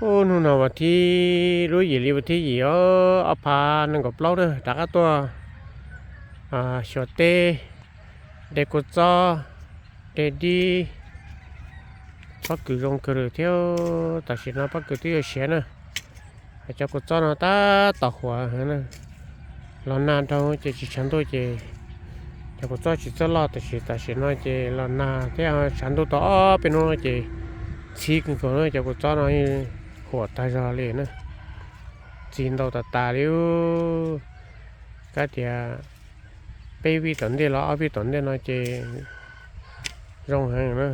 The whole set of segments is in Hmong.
Ub, hnub no vas thib, lub yim li vas thib yim os, ob phav nees nkaum plaub na, rov qab tuaj xyuas teb, de kua txob, de dib. Pob kws zoo kawg li thiab, tam sim no pob kws twb yuav siav na. Cov kua txob no tab tom huam na, los nag dhau ces tsis tshav ntuj ces cov kua txob tsis txawj loj, tab sis tam sim no ces los nag thiab tshav ntuj tau ob peb hnub no ces txhib kawg nkaus na, cov kua txob no huam tag zog li na, txi ntau tas tas li. Kav tias peb vij tom ntej los ob vij tom ntej no ces zoo heev na,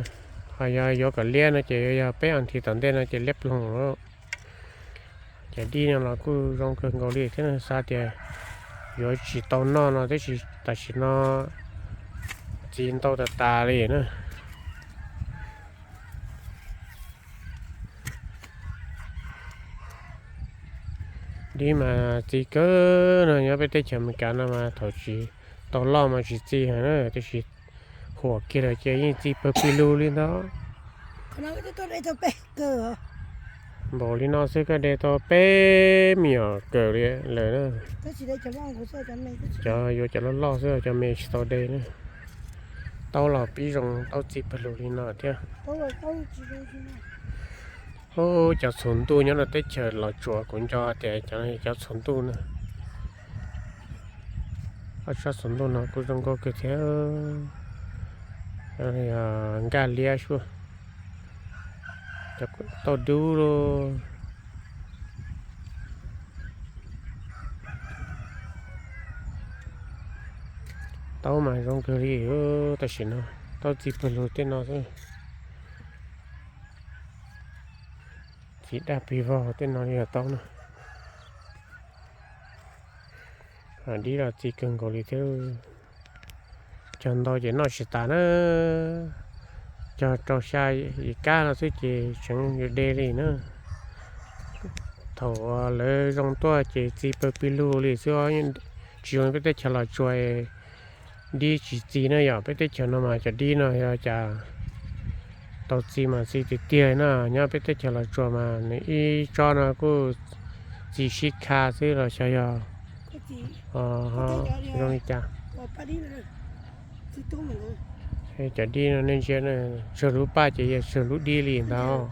ho yog yuav kom liab no ces yog peb as thiv tom ntej no ces liab ploog. Cov dib no los kuj zoo kawg nkaus li thiab, xav tias yuav tsis tau noj no tab sis tam sim no txi ntau tas tas li na. Dib mas txi kawg no, nyob peb teb chaws Amelikas no mas thaum tsis tau loj mas tsis txi heev na, tab sis huam kiag lawm ces yeej txi pawg pig lug li ntawd. Npaum li no xwb koj de tau peb me nyuam kawm li lawm na. Cov yuav cov loj loj xwb, cov me tsis tau de na. Taub los pib zoo, taub txi pawg lug li no thiab. Ub, cov txhuv ntuj nyob rau teb chaws Los Tsuas kuv nco tias cov txhuv ntuj na. Ob tsob txhuv ntuj no kuj zoo nkauj kawg thiab. Nkaj liab suaj, cov tauj dub loj. Taub mas zoo kawg li, tam sim no taub txi pawg lug tej no xwb. Txiv daj plig vog tej no li os taub na. Dib los txi kawg nkaus li thiab. Cog ntau ces noj tsis tas na. Cog rau xya yim kab no xwb ces tseem yuav de li na. Thaum lawv zoo tuaj ces txi pawg pig lug li xwb, tsis zoo peb teb chaws Los Tsuas dib tsis txi na yom. Peb teb chaws no mas cov dib no yog cas tau txi mas txi tiag tiag na. Nyob peb teb chaws Los Tsuas mas nws ib tsob no kuj txi sib kha xwb los xyov yog zoo li cas. Cov dib no nej ntsia, tsawg lub paj ces yog tsawg lub dib li ntawd.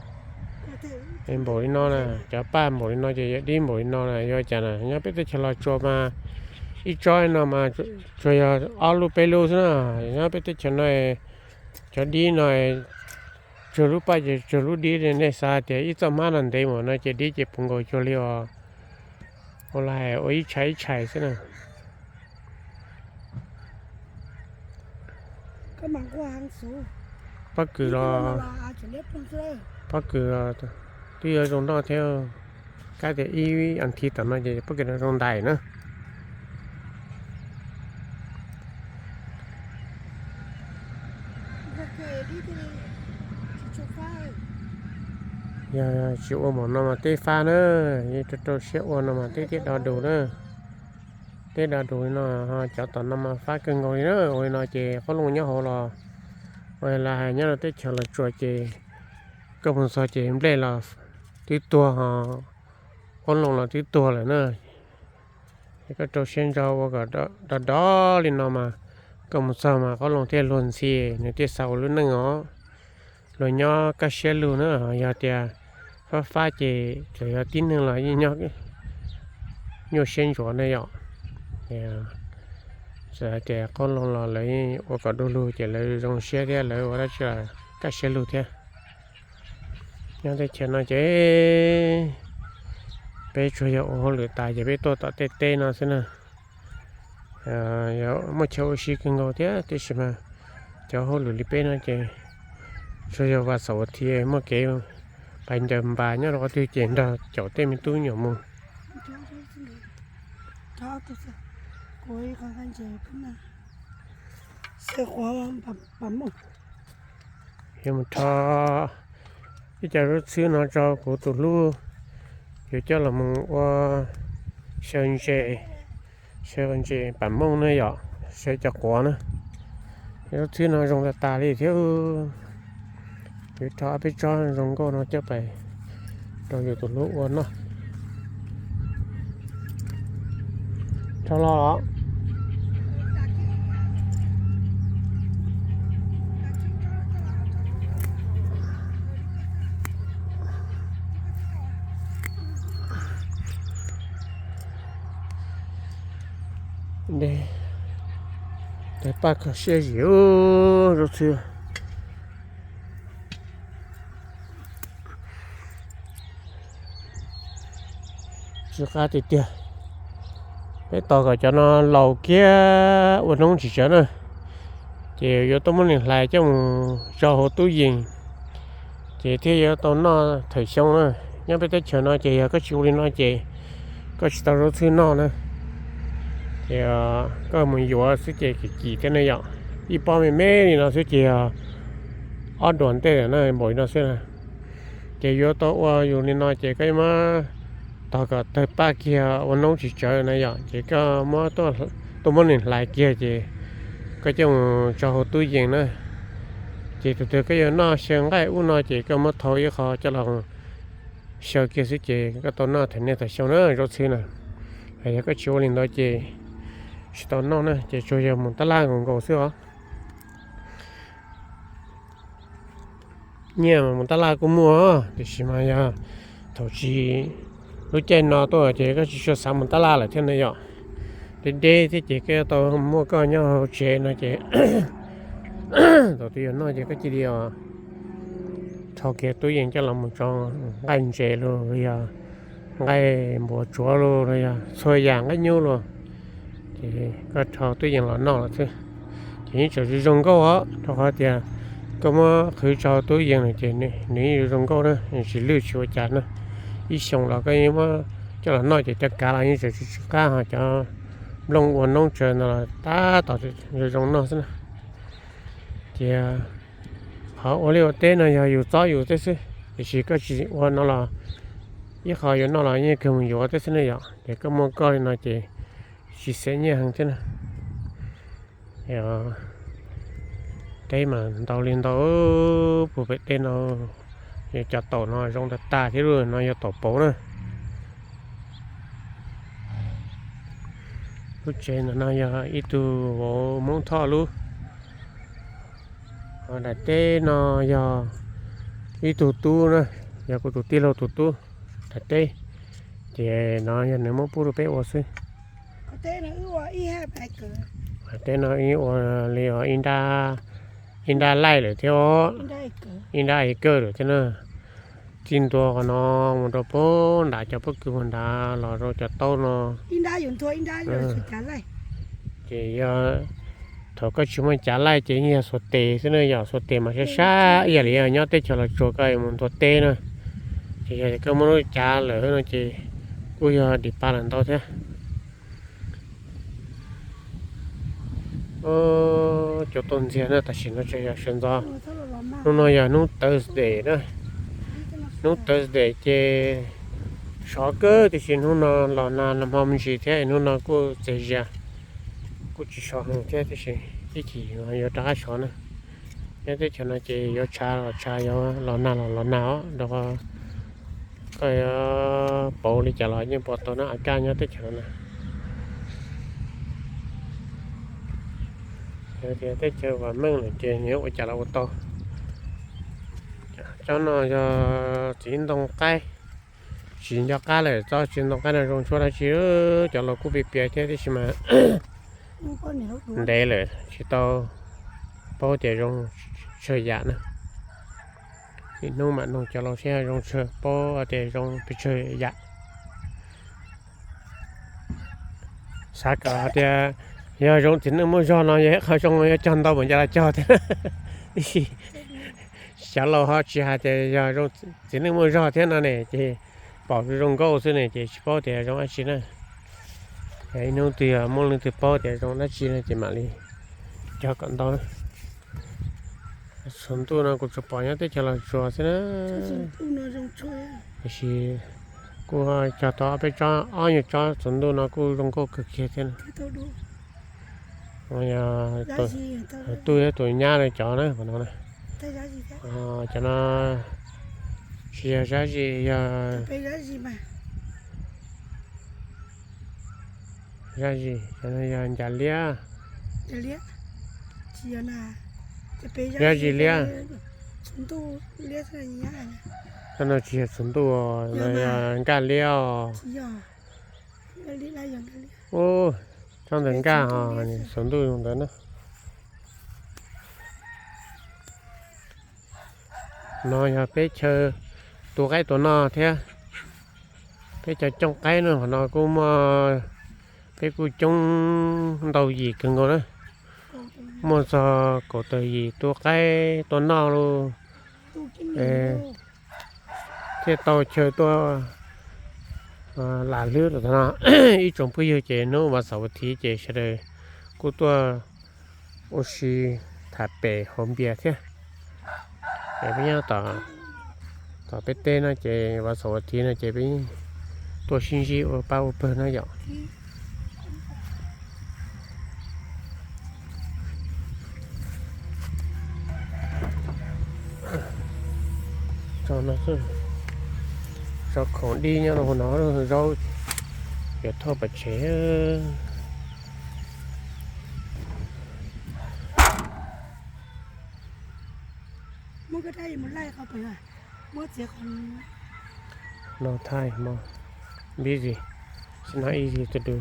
Npaum li no na, cov paj npaum li no ces yog dib npaum li no na, yog cas na? Nyob peb teb chaws Los Tsuas mas ib tsob no mas tsuas yog ob lub peb lub xwb na. Nyob peb teb chaws no cov dib no tsawg lub paj ces tsawg lub dib li. Nej xav tias ib txoj hmab no ntev mus no ces dib ces puv nkaus cuag li os, ua li ua ib tshais ib tshais xwb na. Pob kws los, pob kws los twb yuav zoo noj thiab. Kav tias ib as thiv tom no ces pob kws no zoo ntais na. Yog tsis ua npaum no mas teb fab na, rau rau siab ua no mas teb thiaj do dus na. Teb do dus li no, cov tom no mas fab kawg nkaus li na. Ua li no ces qoob loo nyob hauv los ua li hais nyob rau teb chaws Los Tsuas ces koj mus txog ces nplej los twb tuag, qoob loo los twb tuag lawm na. Es koj rau siab ntso ua kom do do li no mas koj mus txog mas qoob loo thiaj luag ntxhi, nws thiaj xav ua lub neej os. Luag nyob kaj siab lug na, yog tias fab fab ces txawm yog tib neeg los yeej nyob nyuaj siab ntsuav na yom. Txawm hais tias qoob loo los lawv ua kom du lug ces lawv zoo siab thiab, lawv ua dab tsi los kaj siab lug thiab. Nyob teb chaws no ces peb tsuas yog ua hauj lwm tas ces peb tuaj tom tej teb no xwb na. Muaj chaw ua si kawg nkaus thiab, tiam sis mas cov hauj lwm li peb no ces tsuas yog vas xaum vas thiv muaj kev pais ncaws npas nyob rau qhov twg ces nrog caum tej me tub me nyuam mus. Yuav mus rho ib co lub txhwb no rau kuv tus hlub, yuav coj los mus ua xyaw ntses, xyaw ntses pam mooj na yom, xyaw cov quav na. Lub txhwb no zoo tas tas li thiab. Yuav rho ob peb tsob zoo nkauj no coj pais Yus tus hlub ua noj. Rov los. Tawg paj kho siab zim zaub txhwb. Tsis qab tiag tiag. Peb tos kom cov no laus kiag ua noob tsis tsawv na, ces yuav tuaj muab nws hlais coj mus tso hauv tub yees, ces thiaj yuav tau noj thawm xyoo na. Nyob peb teb chaws no ces yog koj tsis ua li no ces koj tsis tau zaub txhwb noj na. Ces koj mus yuav xwb ces kim kim thiab ne yom. Ib pob me me li no xwb ces yog ob duas ntej na, npaum li no xwb na. Ces yuav tau ua yus li no ces koj muab tog kom tawg paj kiag ua noob tsis tsawv na yom, ces koj muab tuaj muab nws hlais kiag ces koj coj mus tso hauv tub yees na. Ces tus twg koj yuav noj xyaw nqaij ub no ces koj muab thau ib qho coj los xyaw kiag xwb ces koj tau noj thawm niaj thawm xyoo na zaub txhwb na. Yog koj tsis ua li ntawd ces tsis tau noj na, ces tsuas yog mus tab laj nkaus nkaus xwb os. Nyiaj mas mus tab laj kuj muaj, tiam sis mas yog thaum tsis, lub caij no tuaj ces koj tsis tshua xav mus tab laj lawm thiab na yom. Deb deb thiab ces koj tau muaj koj nyob hauv tsev no ces thaum twg yuav noj ces koj cia li os, rho kiag tub yees coj los mus tso nqaij ntses los yog nqaij npua tsuav los yog txhua yam nqaij nyuj los, ces koj rho tub yees los noj los xwb. Ces yeej tseem zoo zoo nkauj os, rau qhov tias koj muab qhwv tso tub yees no ces nws yeej zoo zoo nkauj na, tsis lwj tsis ua cas na. Ib xyoos los koj yeej muab coj los noj ces cov kav los yeej tseem tsw tsw qab, ho cov nplooj ua noob tsawv no los tab tom zoo zoo noj xwb na. Ces qhov ua liaj ua teb no yog yus txob yus teb xwb, tiam sis koj tsis ua no los ib qho yuav noj los yeej kawg mus yuav teb xwb ne yom. Ces koj muaj koj li no ces tsis xav nyiaj heev thiab na. Teb mas ntau li ntau, puag pem teb no, cov taum no zoo tag tag thiab lub no yog taum pauv na. Lub tsev ntawm no yog ib tug vauv Hmoob Thoj lub. Ho daim teb no yog ib tug tub na, yog kuv tus tij laug tus tub daim teb, ces no yog nws muab pub rau peb ua xwb. Teb no ib ua li ib nrab laij lawm thiab, ib nrab acre lawm thiab na. Txij ntua qhov no mus rau puag nram cov pob kws puag nrad los rau cov taub no. Ces yog thaum koj tsis muaj cav laij ces yeej yog xuas tes xwb na, yog xuas tes mas sab sab ib yam li nyob teb chaws Los Tsuas koj mus ntua teb na. Ces yog koj muaj lub cav lawm no ces kuj yog dim pa lawm ntau thiab. Cov tau ntxiag na, tam sim no tseem yog sawv ntxov. Hnub no yog hnub Thursday na. Hnub Thursday ces sov kawg, tiam sis hnub no los nag hmo me ntsis thiab, hnub no kuj txias zias, kuj tsis sov heev thiab, tiam sis ib chim yuav rov qab sov na. Nyob teb chaws no ces yuav tshav los tshav, yuav los nag los los nag os, rau qhov koj yuav pauv li cas los yeej pauv tau na, a kaj nyob teb chaws no na. Yog tias teb chaws vam meej lawm ces nws ua cas los ua tau. Tsob no yog txiv ntoo qaib, tsis nco qab lawm, tsob txiv ntoo qaib no zoo tshuaj dab tsi, cov laus kuj piav piav thiab, tiam sis mas ntev lawm tsis tau paub tias zoo tsawg yam na. Ib hnub mam noog cov laus seb zoo tsawg, paub tias zoo pes tsawg yam. Xav kom tias yog zoo txiv neej muaj zog no yog ib qho zoo, yog cog ntau mas nco los cog thiab. Xyov laus ho tsis hais tias yog zoo txiv neej muaj zog thiab no ne, ces pom zoo nkauj xwb ne, ces tsis paub tias zoo dab tsi na. Ib hnub twg yog muaj leej twg paub tias zoo dab tsi no ces mam li cog kom ntau. Txhuv ntuj no kuv tsuas pom nyob teb chaws Los Tsuas xwb na. Tiam sis kuj cog tau ob peb tsob, ob nyuag tsob txhuv ntuj no kuj zoo nkauj kawg kiag thiab na. Yog tus nyab li cov na, cov no, cov no Tsis yog zab zis, yog zab zis, yog ncav liab. Zab zis liab. Cov no tsis yog txhuv ntuj, yog nkaj liab os. Ub, tsob ntawd nkaj os, txhuv ntuj ntawd na. No yog peb chaw tua qaib tua noj thiab. Peb cov cooj qaib no qhov no kuj muaj, peb kuj coob ntau yim kawg nkaus na. Muaj txog kaum tawm yim tua qaib tua noj lauj. Thiaj tau chaw tuaj lam hlwb rau tom no. Ib tsoom phooj ywg, ces hnub vas xaum vas thiv ces sawv daws kuj tuaj ua si tham pem haus npias thiab. Es peb nyob tom peb teb no ces vas xaum vas thiv no ces peb tuaj sib ntsib ua pab ua pawg no yom. Tso khoom dib nyob rau hauv no, zaub yuav thauj pov tseg. No time more busy, it's not easy to do.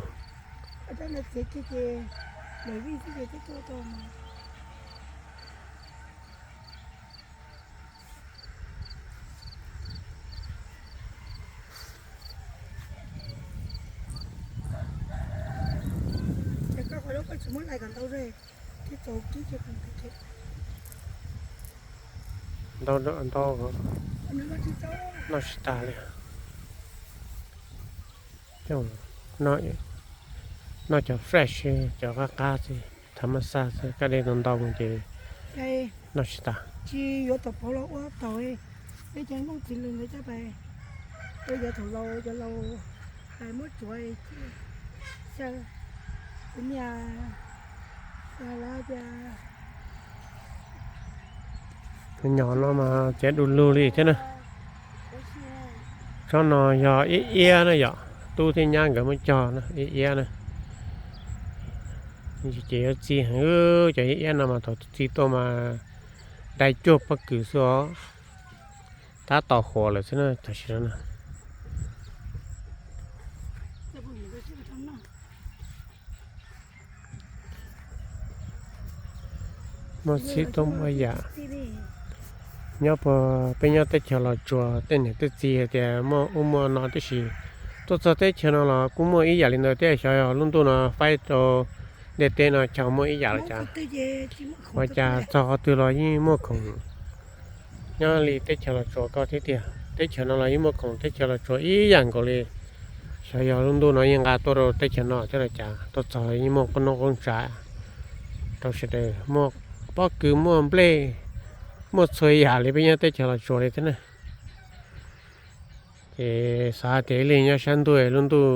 Ntau ntau, noj tsis tas li. Noj cov fresh, cov qab qab xwb, thav maj xaj xwb, kaj dej ntau ntau ces noj tsis tas. Tsis yuav tom pauv los ua tau, peb cov Hmoob txiv lws ntawd coj pais, peb cov thaum laus cov laus hais muab tsuav xyaw, tus niag lawv tias nyom no mas tsev du lug li thiab na. Tsob no yog iab iab na yom, tub thiab nyab nkawd muab cog na, iab iab na. Ces yuav txi heev, cov iab iab no mas thaum txi tuaj mas dai cuag pob kws xwb os. Tab tom huam lawm xwb na tam sim no na. Muaj txhib tuaj muaj yam. Nyob puag peb nyob teb chaws Los Tsuas tej niam tej txiv hais tias muaj ub muaj no tib si, tuaj txog teb chaws no los kuj muaj ib yam li ntawd thiab, xyov yog lub ntuj no faib rau ntiaj teb no chaw muaj ib yam li cas. Ua cas txog qhov twg los yeej muaj khoom. Nyob li teb chaws Los Tsuas ko thiab tiag, teb chaws no los yeej muaj khoom teb chaws Los Tsuas ib yam nkaus li. Xyov yog lub ntuj no yeej nqa tuaj rau teb chaws no thiab los cas, tuaj txog yeej muaj qoob noob qoob tsav rau sawv daws, muaj pob kws muaj nplej, muaj txhua yam li peb nyob teb chaws Los Tsuas li thiab na. Ces xav tias ib leeg nyob sab ntuj lub ntuj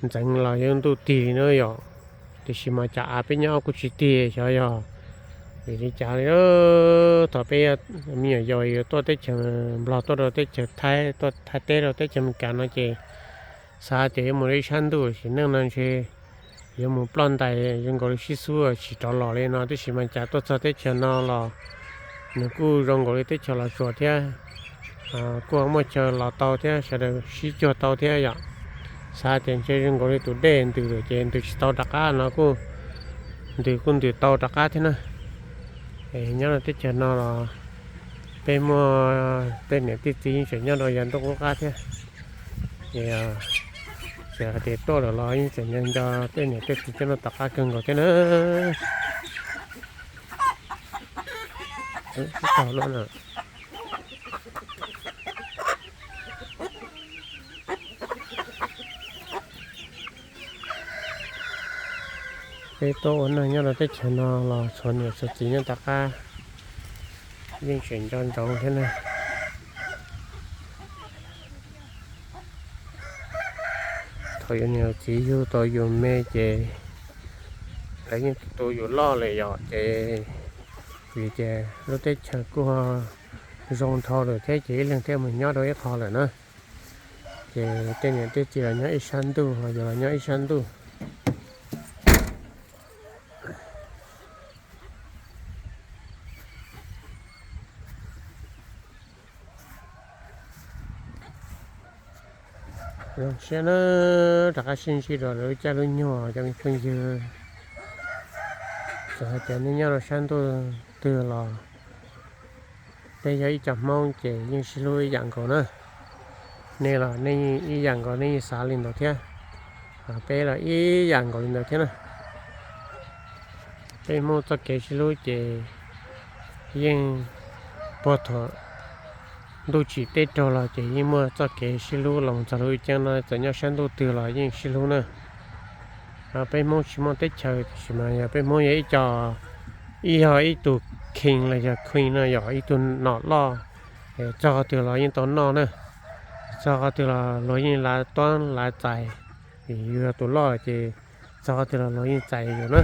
ntxeev los yog lub ntuj tig li na yom, tiam sis mas cas av peb nyob kuj tsis tig, xyov yog vim li cas li. Thaum peb me nyuam yaus yuav tuaj teb chaws Nplog, tuaj rau teb chaws Thaib, tuaj Thaib teb rau teb chaws Amelikas no ces xav tias yuav mus rau ib sab ntuj, sim neej no ntshe yuav mus ploj ntais zoo nkaus li sib xub tsis rov los li no, tiam sis mas cas tuaj txog teb chaws no los nws kuj zoo nkaus li teb chaws Los Tsuas thiab. Kuj muaj chaw los tau thiab, sawv daws sib cuag tau thiab yom. Xav tias ntshe zoo nkaus li tus dej ntws lawm ces ntws tsis tau rov qab no kuj, ntws kuj ntws tau rov qab thiab na. Es nyob rau teb chaws no los peb muaj tej niam tej txiv yeej tseem nyob rau yav ntuj qub qab thiab. Es txawm hais tias tuaj lawm los yeej tseem nco nco tej niam tej txiv coj noj tom qab kawg nkaus thiab na. Peb tuaj ua neej nyob rau teb chaws no los tshuav niam tshuav txiv nyob tom qab, yeej tseem nco ntsoov thiab na. Thaum yus niam txiv yug tau yus me ces lawv yeej tu yus loj lawm yom, ces vim tias lub teb chaws kuj ho zoo dhau lawm thiab ces ib leeg thiaj mus nyob rau ib qho lawm na. Ces tej niam tej txiv los nyob ib sab ntuj, ho yus los nyob ib sab ntuj. Zoo siab na, rov qab sib ntsib rau lawv lub caij lub nyoog cov me phooj ywg. Txawm hais tias nej nyob rau sab ntuj twg los peb yog ib co Hmoob ces yeej sib hlub ib yam nkaus na. Nej los nej ib yam nkaus, nej yeej xav li ntawd thiab. Peb los ib yam nkaus li ntawd thiab na. Peb Hmoob txoj kev sib hlub ces yeej puag thaum ntuj tsim teb raug los ces yeej muaj txoj kev sib hlub los txog lub caij no, txawm nyob sab ntuj twg los yeej sib hlub na. Peb Hmoob tsis muaj teb chaws tiam sis mas yog peb Hmoob yog ib co, ib yog ib tug king los yog queen no, yog ib tug nom loj, txog qhov twg los yeej tau noj na. Txog qhov twg los luag yeej lav tuab lav txais, vim yus yog tus loj ces txog qhov twg los luag yeej txais yus na.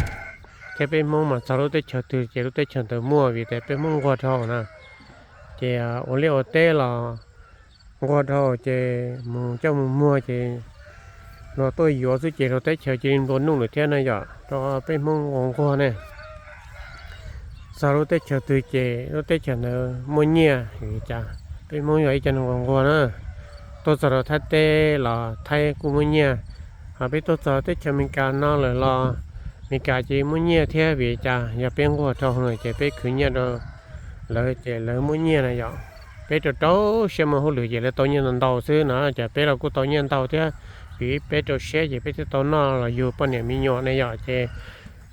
Thiab peb Hmoob mas txog lub teb chaws twg ces lub teb chaws ntawd muaj, vim tias peb Hmoob nquag dhau na. Ces ua liaj ua teb los nquag dhau ces mus coj mus muag ces luag tuaj yuav xwb ces luag teb chaws cia li nplua nuj lawm thiab na yom, rau peb Hmoob nquag nquag ne. Txog lub teb chaws twg ces lub teb chaws ntawd muaj nyiaj, vim cas peb Hmoob yog ib co neeg nquag nquag na. Tuaj txog rau Thaib teb los Thaib kuj muaj nyiaj, ho peb tuaj txog teb chaws Amelikas no lawm los Amelikas ces muaj nyiaj thiab, vim cas yog peb nquag dhau lawm ces peb khwv nyiaj rau lawv ces lawv muaj nyiaj na yom. Peb rau rau siab muaj hauj lwm ces lawv tau nyiaj ntau ntau xwb no, ces peb los kuj tau nyiaj ntau thiab, vim peb rau siab ces peb thiaj tau noj los yug poj niam me nyuam ne yom. Ces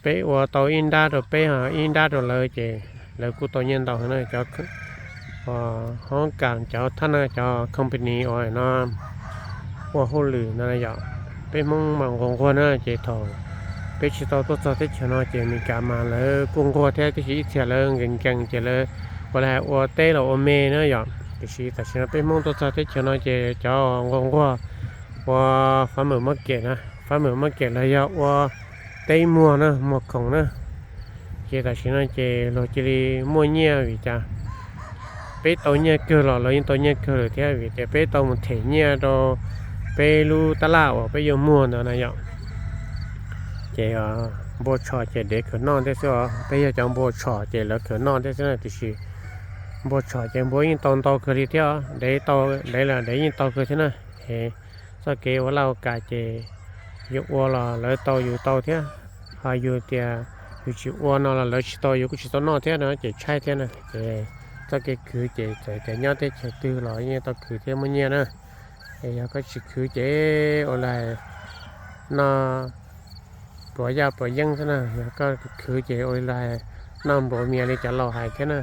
peb ua tau ib nrab rau peb, ib nrab rau lawv ces lawv kuj tau nyiaj ntau na. Cov hoob kas, cov thab na, cov company uas no ua hauj lwm no yom. Peb Hmoob mas nquag nquag na, ces thaum peb tsis tau tuaj txog teb chaws no ces Amelikas mas lawv kuj nquag thiab, tiam sis ib txhia lawv nkees nkees ces lawv ua li hais ua teb los ua me na yom. Tiam sis tam sim no peb Hmoob tuaj txog teb chaws no ces cov nquag nquag ua farmers market na, farmers market los yog ua teb muag na, muag khoom na. Ces tam sim no ces luag cia li muaj nyiaj, vim cas peb tau nyiaj kawg los luag yeej tau nyiaj kawg lawm thiab, vim tias peb tau mus them nyiaj rau peb lub tab laj uas peb yuav muag ntawd na yom. Ces npua tshos ces dev khawm noj thiab xwb os, peb yog cov npua tshos ces lawv khawm noj thiab xwb na, tiam sis npua tshos ces npua yeej tau ntau kawg li thiab, dev tau, dev los dev yeej tau kawg thiab na. Txoj kev ua laj ua kam ces yus ua los lawv tau yus tau thiab, ho yus tias yus tsis ua no los lawv tsis tau yus kuj tsis tau noj thiab no ces tshaib thiab na. Ces txoj kev khwv ces txawm tias nyob teb chaws twg los yeej tau khwv thiab muaj nyiaj na. Es yog koj tsis khwv ces ua li noj pluav yaj pluav yeeb xwb na, yog koj khwv ces ua li noj npluav mias li cov laus hais thiab na.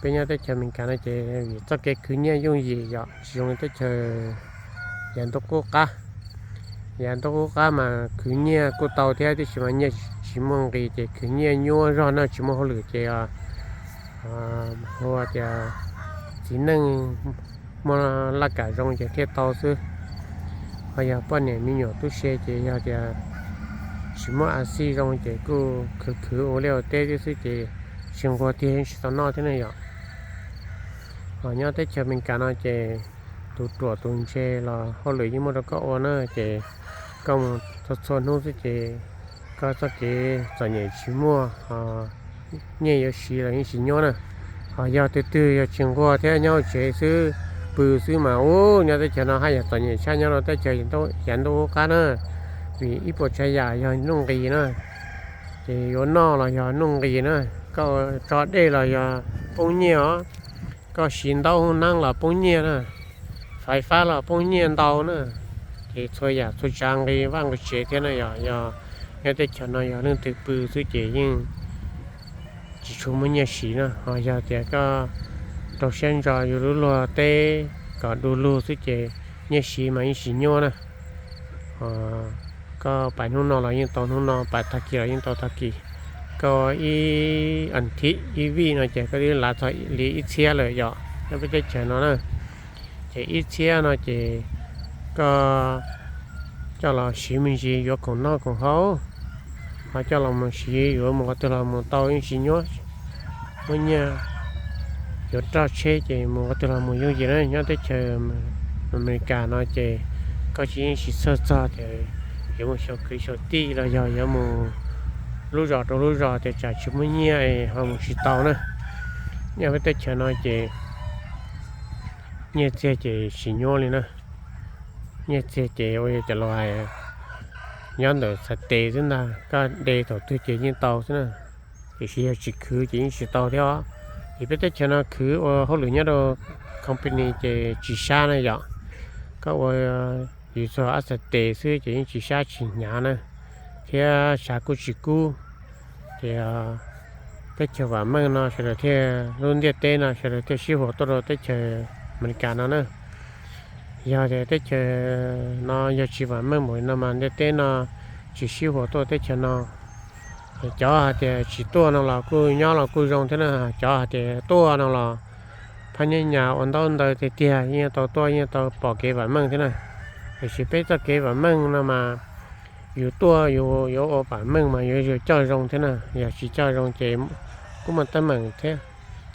Peb nyob teb chaws Amelikas no ces txoj kev khwv nyiaj yooj yim yom, tsis zoo li teb chaws yav ntuj qub qab. Yav ntuj qub qab mas khwv nyiaj kuj tau thiab, tiam sis mas nyiaj tsis muaj nqis ces khwv nyiaj nyuaj zog na, tsis muaj hauj lwm ces hu tias txiv neej muaj laj kam zoo ces thiaj tau xwb. Ho yog poj niam me nyuam tub se ces yog tias tsis muaj a xij zoo ces kuj khwv khwv ua liaj ua teb thiab xwb ces tsis nquag tiag, tsis tau noj thiab ne yom. Ho nyob teb chaws Amelikas no ces tus ruam tus ntse los hauj lwm yeej muaj rau koj ua na, ces koj mus txhua txhua hnub xwb ces koj txoj kev txom nyem tsis muaj, ho nyiaj yuav siv los yeej tsis nyuaj na. Ho yog twg twg yog tsis nquag thiab nyob hauv tsev xwb, pw xwb mas ub, nyob teb chaws no haj yam txom nyem tshaj nyob rau teb chaws yav ntuj qub qab na. Vim ib puas tsav yam yog nuj nqis na, ces yuav noj los yog nuj nqis na, koj tso dej los yog poob nyiaj os, koj siv ntaub hoob nab los poob nyiaj na, faiv fab los poob nyiaj ntau na. Ces txhua yam txhua tsav nqi vaj nqi tsev thiab na yom. Yog nyob teb chaws no yog leej twg pw xwb ces yeej tsis tshua muaj nyiaj siv na. Ho yog tias koj rau siab ntso yus lub luag teb kom du lug xwb ces nyiaj siv mas yeej tsis nyuaj na. Koj pais hnub no los yeej tau hnub no, pais tag kis los yeej tau tag kis. Koj ib as thiv ib vij no ces koj twb lav txog li ib txhiab lawm yom, nyob peb teb chaws no na. Ces ib txhiab no ces koj coj los siv me ntsis yuav khoom noj khoom haus, ho coj los mus siv yuav mus qhov twg los mus tau yeej tsis nyuaj, muaj nyiaj yuav roj tsheb ces mus qhov twg los mus yooj yim na. Nyob teb chaws Amelikas no ces koj tsis yeej tsis txhawj txog tias yuav mus xyaum kwv xyaum tij los yog yuav mus lub zos rau lub zos tias tsam tsis muaj nyiaj ho mus tsis tau na. Nyob peb teb chaws no ces nyiaj txiag ces tsis nyuaj li na. Nyiaj txiag ces ua li cov laus hais, nyob ntawm txhais tes xwb ntag, koj de thaum twg ces yeej tau xwb na. Tiam sis yog tsis khwv ces yeej tsis tau thiab os. Vim peb teb chaws no khwv ua hauj lwm nyob rau company ces tsis sab na yom. Koj ua yus txog ob txhais tes xwb ces yeej tsis sab tsis hnyav na, thiab tshav kuj tsis kub. Ces teb chaws vam meej no sawv daws thiaj, lub ntiaj teb no sawv daws thiaj sib huas tuaj rau teb chaws Amelikas no na. Yog tias teb chaws no yog tsis vam meej npaum li no mas ntiaj teb no tsis sib huas tuaj teb chaws no. Cov hais tias tsis tuaj no los kuj nyob los kuj zoo thiab na, cov hais tias tuaj no los phab nyab nyas ua ntaub ntawv tiag tiag yeej tau tuaj yeej tau pom kev vam meej thiab na. Tiam sis peb txoj kev vam meej no mas yus tuaj yus yuav ua vam meej mas yuav yus coj zoo thiab na, yog tsis coj zoo ces kuj muaj teeb meem thiab.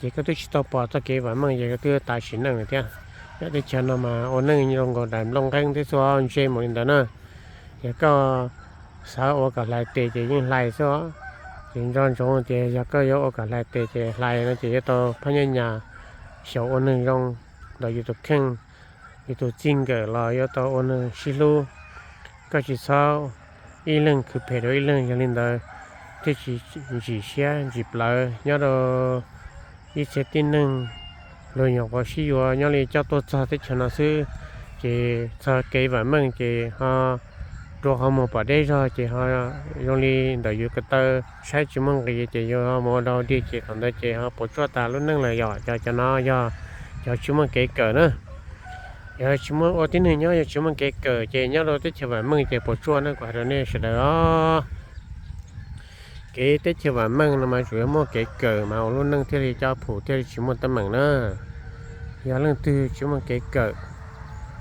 Ces koj twb tsis tau pom txoj kev vam meej ces koj twb tas sim neej lawm thiab. Nyob teb chaws no mas ua neej zoo nkaus daim nplooj nqeeb thiab xwb, ntshe mus li ntawd na. Yog koj xav ua kom hlais tes ces yeej hlais xwb os. Ces nco ntsoov tias yog koj yuav ua kom hlais tes ces hlais no ces yuav tau phab nyab nyas xyaum ua neeg zoo ntawm yus tus kheej, yus tus txij nkawm los yuav tau ua neeg sib hlub. Koj tsis txhob ib leeg khwv phem rau ib leeg, yog li ntawd thiaj tsis ntsim siab ntsim plawv nyob rau ib txhia tib neeg. Luag nyuam qhuav sib yuav nyob li coj tuaj txog teb chaws no xwb, ces txog kev vam meej ces ho rua qhov muag pom deb zog ces ho zoo li ntawm yus ko taw saib tsis muaj nqis ces yus ho mus ua dog dig ces thaum ntawd ces ho puas tsuaj tas lub neej lawm yom. Cov, cov no yog cov tsis muaj kev kawm na. Yog tsis muaj, ua tib neeg nyob yog tsis muaj kev kawm ces nyob rau teb chaws vam meej ces puas tsuaj na, kuv hais rau nej sawv daws os. Kev teb chaws vam meej no mas tsuas yog muaj kev kawm mas ua lub neej thiaj li coj phum thiaj li tsis muaj teeb meem na. Yog leej twg tsis muaj kev kawm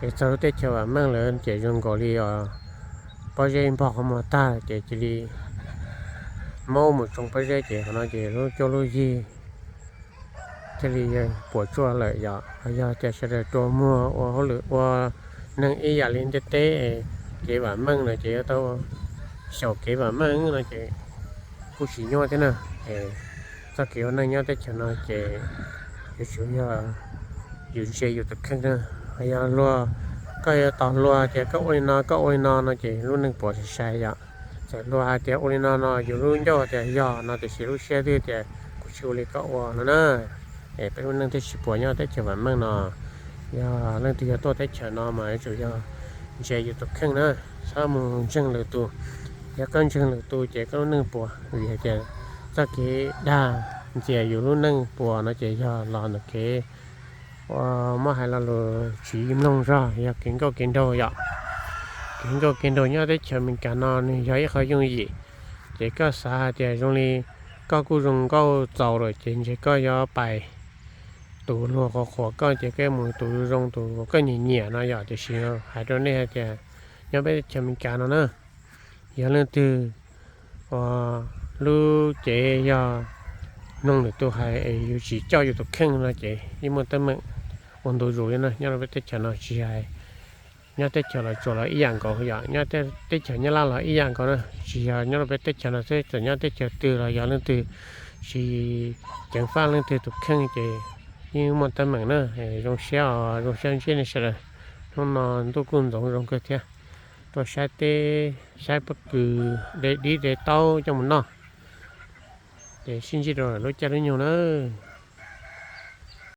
es txog lub teb chaws vam meej lawm ces zoo nkaus li os, pob zeb npog qhov muag tag ces cia li maub mus tsoo pob zeb ces qhov no ces lub cuab lub yig thiaj li puas tsuaj lawm yom. Yog tias sawv daws rua muag ua hauj lwm ua neeg ib yam li ntiaj teb, kev vam meej no ces yuav tau xyaum kev vam meej no ces kuj tsis nyuaj thiab na. Txoj kev ua neej nyob teb chaws no ces yuav tsum yog yus ntse yus tus kheej na. Yog luag, koj yuav tos luag tias koj ua li no koj ua li no no ces lub neej puas sai sai yom. Txawm luag hais tias ua li no no yus lub ncauj tias yog no tiam sis lub siab twb tias kuv tsis ua li koj ua no na. Es peb lub neej thiaj tsis puas nyob teb chaws vam meej no. Yog leej twg yog tuaj teb chaws no mas yuav tsum yog ntse yus tus kheej na, txhob mus ntseeg lwm tus. Yog koj ntseeg lwm tus ces koj lub neej puas, vim hais tias txoj kev dag ntxias yus lub neej puas no ces yog los ntawm kev ua, muab hais lo lus tsis mloog zog, yog kev nkauj kev nraug yom. Kev nkauj kev nraug nyob teb chaws Amelikas no nws yog ib qho yooj yim, ces koj xav hais tias zoo li koj kuj zoo nkauj txaus lawm ces ntshe koj yuav pais tus luag qhuas qhuas koj ces koj mus tus zoo tus koj nyiam nyiam no yom. Tiam sis hais rau nej hais tias nyob peb teb chaws Amelikas no na, yog leej twg uas lub cev yog mloog lwm tus hais es yus tsis coj yus tus kheej no ces yeej muaj teeb meem ua ntu zus li na. Nyob rau peb teb chaws no tsis hais nyob teb chaws Los Tsuas los ib yam nkaus yom, nyob teb chaws Nyab Laj los ib yam nkaus na. Tsis yog nyob rau peb teb chaws no xwb, txawm nyob teb chaws twg los yog leej twg tsis ceev faj leej twg tus kheej ces yeej muaj teeb meem na. Zoo siab os, zoo siab ntsib nej sawv daws. Hnub no ntuj kuj ntxoov zoo kawg thiab, tuaj saib teb saib pob kws, de dib de taub coj mus noj. Ces sib ntsib rau lawm lub caij lub nyoog na.